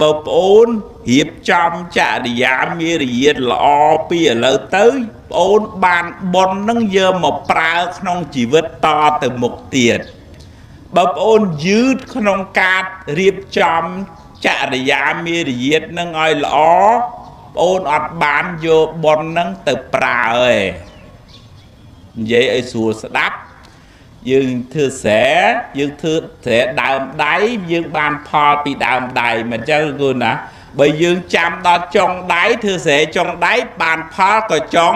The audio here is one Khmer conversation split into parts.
បើប្អូនរៀបចំចរិយាមារយាទល្អពីឥឡូវទៅប្អូនបានបុណ្យនឹងយកមកប្រើក្នុងជីវិតតទៅមុខទៀត។ បើប្អូនយឺតក្នុងការរៀបចំចរិយាមារយាទនឹងឲ្យល្អ ប្អូនអត់បានយកបុណ្យនឹងទៅប្រើទេ។ និយាយឲ្យស្រួលស្ដាប់ យើងធ្វើស្រែ យើងធ្វើស្រែដើមដៃ យើងបានផលពីដើមដៃ មិនចឹងគូណា? បើយើងចាំដល់ចុងដៃ ធ្វើស្រែចុងដៃ បានផលក៏ចុង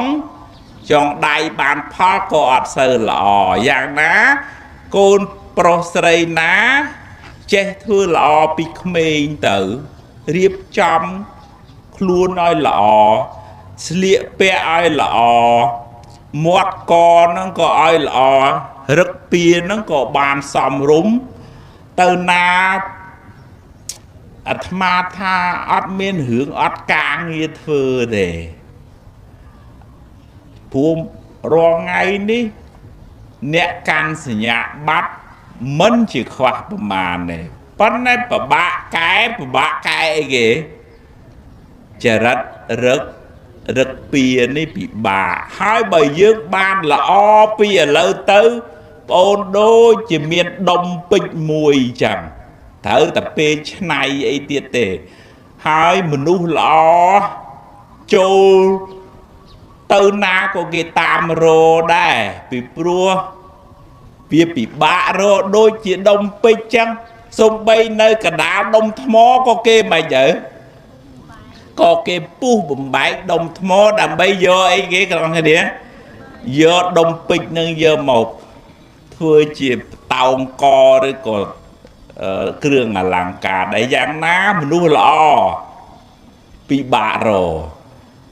ដៃ បានផលក៏អត់សូវល្អ។ យ៉ាងណាកូនប្រុសស្រីណាចេះធ្វើល្អពីក្មេងទៅ រៀបចំខ្លួនឲ្យល្អ ស្លៀកពាក់ឲ្យល្អ មាត់កហ្នឹងក៏ឲ្យល្អ រឹកពៀហ្នឹងក៏បានសមរម្យ ទៅណាអាត្មាថាអត់មានរឿងអត់ការងារធ្វើទេ ព្រោះរាល់ថ្ងៃនេះអ្នកកាន់សញ្ញាបត្រមិនជាខ្វះប្រមាណទេ ប៉ុន្តែពិបាកកែ ពិបាកកែអីគេ ចរិតរឹកពៀនេះពិបាក។ ហើយបើយើងបានល្អពីឥឡូវទៅ ប្អូនដូចជាមានដុំពេជ្រមួយអញ្ចឹង ត្រូវតែពេលឆ្នៃអីទៀតទេ ហើយមនុស្សល្អចូលទៅណាក៏គេតាមរដែរ ពីព្រោះវាពិបាករកដូចជាដុំពេជ្រចឹង សំបីនៅកដាលដុំថ្មក៏គេមិនទៅ ក៏គេពុះបំបែកដុំថ្មដើម្បីយកអីគេក្នុងគ្នា យកដុំពេជ្រនឹងយកមកធ្វើជាតោងក ឬក៏គ្រឿងអលង្ការដែរ។ យ៉ាងណាមនុស្សល្អពិបាករ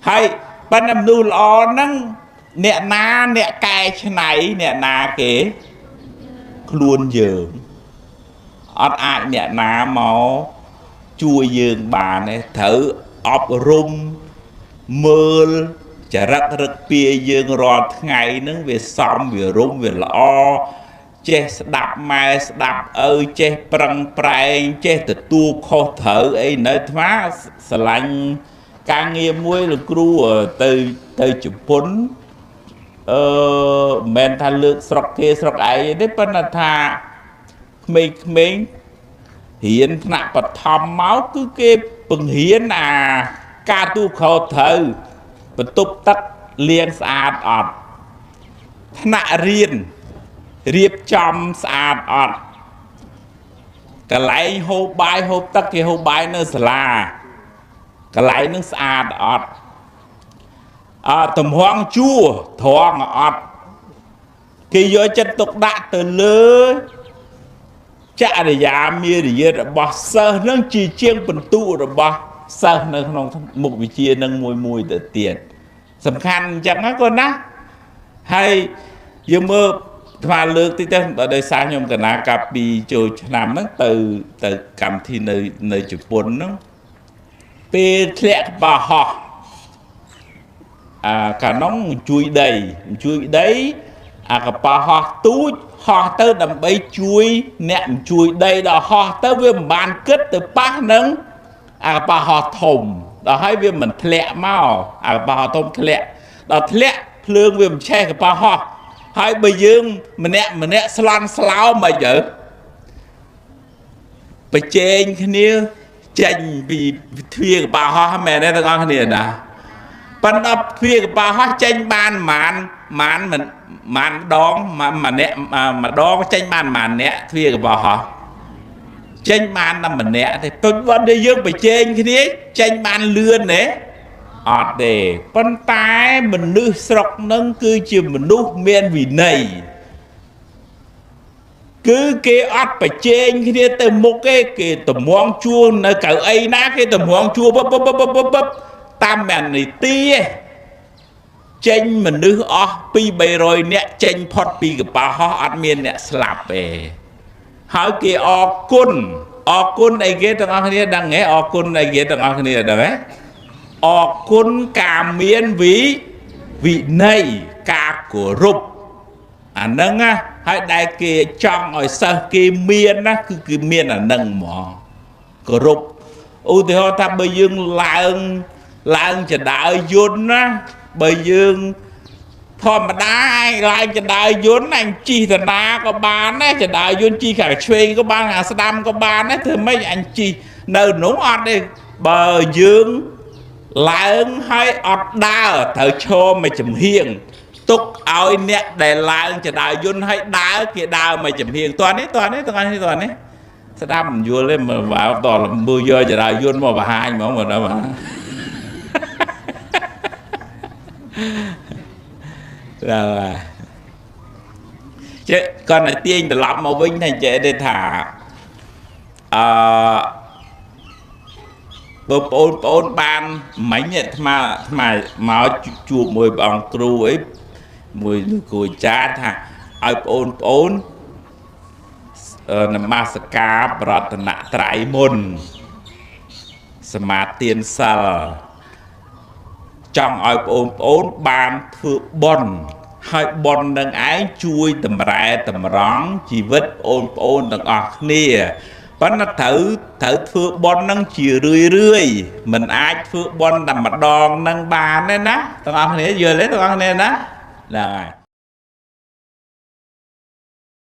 ហើយប៉ុន្តែមនុស្សល្អហ្នឹងអ្នកណាអ្នកកែច្នៃ អ្នកណាគេ ខ្លួនយើង អត់អាចអ្នកណាមកជួយយើងបានទេ ត្រូវអប់រំមើលចរិតរឹកពៀយើងរាល់ថ្ងៃហ្នឹង វាសមវារុំវាល្អ ចេះស្ដាប់ម៉ែស្ដាប់ឪ ចេះប្រឹងប្រែង ចេះទទួលខុសត្រូវអី។ នៅអាត្មាស្រឡាញ់ការងារមួយ លោកគ្រូទៅជប៉ុន អឺមិនមែនថាលើកស្រុកគេស្រុកឯងទេ ប៉ុន្តែថាក្មេងៗរៀនថ្នាក់បឋមមក គឺគេបង្រៀនអាការទូខុសត្រូវ បន្ទប់ទឹកលាងស្អាតអត់ ថ្នាក់រៀនរៀបចំស្អាតអត់ កន្លែងហូបបាយហូបទឹក គេហូបបាយនៅសាលា កន្លែងនឹងស្អាតអត់ អទំហងជួត្រង់អត់ គេយកចិត្តទុកដាក់ទៅលើចរិយាមារយាទរបស់សិស្សនឹងជាជាងបន្ទុករបស់សិស្សនៅក្នុងមុខវិជ្ជានឹងមួយមួយទៅទៀត សំខាន់អញ្ចឹងណាកូនណា។ ហើយយើងមើល ថ្មលើកតិចទៅ ដោយសារខ្ញុំកណាកាពីចូលឆ្នាំហ្នឹងទៅកម្មវិធីនៅជប៉ុនហ្នឹង ពេលធ្លាក់កប៉ាល់ហោះ អាកានងជួយដី ជួយដី អាកប៉ាល់ហោះទូចហោះទៅដើម្បីជួយអ្នកជួយដី ដល់ហោះទៅវាមិនបានគិតទៅប៉ះនឹងអាកប៉ាល់ហោះធំ ដល់ហើយវាមិនធ្លាក់មក អាកប៉ាល់ហោះធំធ្លាក់ ដល់ធ្លាក់ភ្លើងវាមិនឆេះកប៉ាល់ហោះ ហើយបើយើងម្នាក់ម្នាក់ស្លន់ស្លោមិនទៅប្រជែងគ្នាចេញពីទ្វារកប៉ាល់ហោះ មែនទេទាំងអស់គ្នាណា? ប៉ុន្តែទ្វារកប៉ាល់ហោះចេញបានប្រហែលប្រហែលមិនប្រហែលដង ម្នាក់ម្ដងចេញបានប្រហែលអ្នក ទ្វារកប៉ាល់ហោះចេញបានតែម្នាក់ទេ ទុយបើយើងប្រជែងគ្នាចេញបានលឿនទេ? អត់ទេ។ ប៉ុន្តែមនុស្សស្រុកនឹងគឺជាមនុស្សមានវិន័យ គឺគេអត់ប្រជែងគ្នាទៅមុខទេ គេតម្រង់ជួរនៅកៅអីណា គេតម្រង់ជួរបបបបបបតាមមនីតិ ចេញមនុស្សអស់2 300នាក់ចេញផុតពីកប៉ាល់ហោះ អត់មានអ្នកស្លាប់ទេ។ ហើយគេអរគុណ អរគុណអីគេទាំងអស់គ្នាដឹងទេ? អរគុណអីគេទាំងអស់គ្នាដឹងទេ? អរគុណការមានវិន័យ ការគោរពអាហ្នឹងណា ហើយដែលគេចង់ឲ្យសិស្សគេមានណា គឺគេមានអាហ្នឹងហ្មង គោរព ឧទាហរណ៍ថាបើយើងឡើងចដើយន្តណាបើយើងធម្មតាឯងឡើងចដើយន្តអញជិះតាណាក៏បានដែរចដើយន្តជិះខាងឆ្វេងក៏បានខាងស្ដាំក៏បានដែរធ្វើម៉េចអញជិះនៅនោះអត់ទេបើយើងឡើងហើយអត់ដើរត្រូវឈរមួយចំហៀងទុកឲ្យអ្នកដែលឡើងចដើយន្តហើយដើរគេដើរមួយចំហៀងតោះនេះតោះនេះតោះនេះតោះនេះស្ដាប់មិនយល់ទេមើលតមើលយកចដើយន្តមកបង្ហាញហ្មងបាទ ដល់ចេះគាត់តែទាញត្រឡប់មកវិញថាចេះទេថាអឺបងប្អូនប្អូនបានមិញអាត្មាអាត្មាមកជួបមួយព្រះអង្គគ្រូអីមួយលោកគ្រូអាចារ្យថាឲ្យបងប្អូនប្អូននមស្ការប្រតនត្រ័យមុនសមាទានសិលចង់ឲ្យបងប្អូនបានធ្វើបុណ្យហើយបុណ្យនឹងឯងជួយតម្រែតម្រង់ជីវិតបងប្អូនទាំងអស់គ្នាប៉ុន្តែត្រូវធ្វើបុណ្យនឹងជារឿយរឿយមិនអាចធ្វើបុណ្យតែម្ដងនឹងបានទេណាទាំងអស់គ្នាយល់ទេទាំងអស់គ្នាណាហ្នឹងហើយ។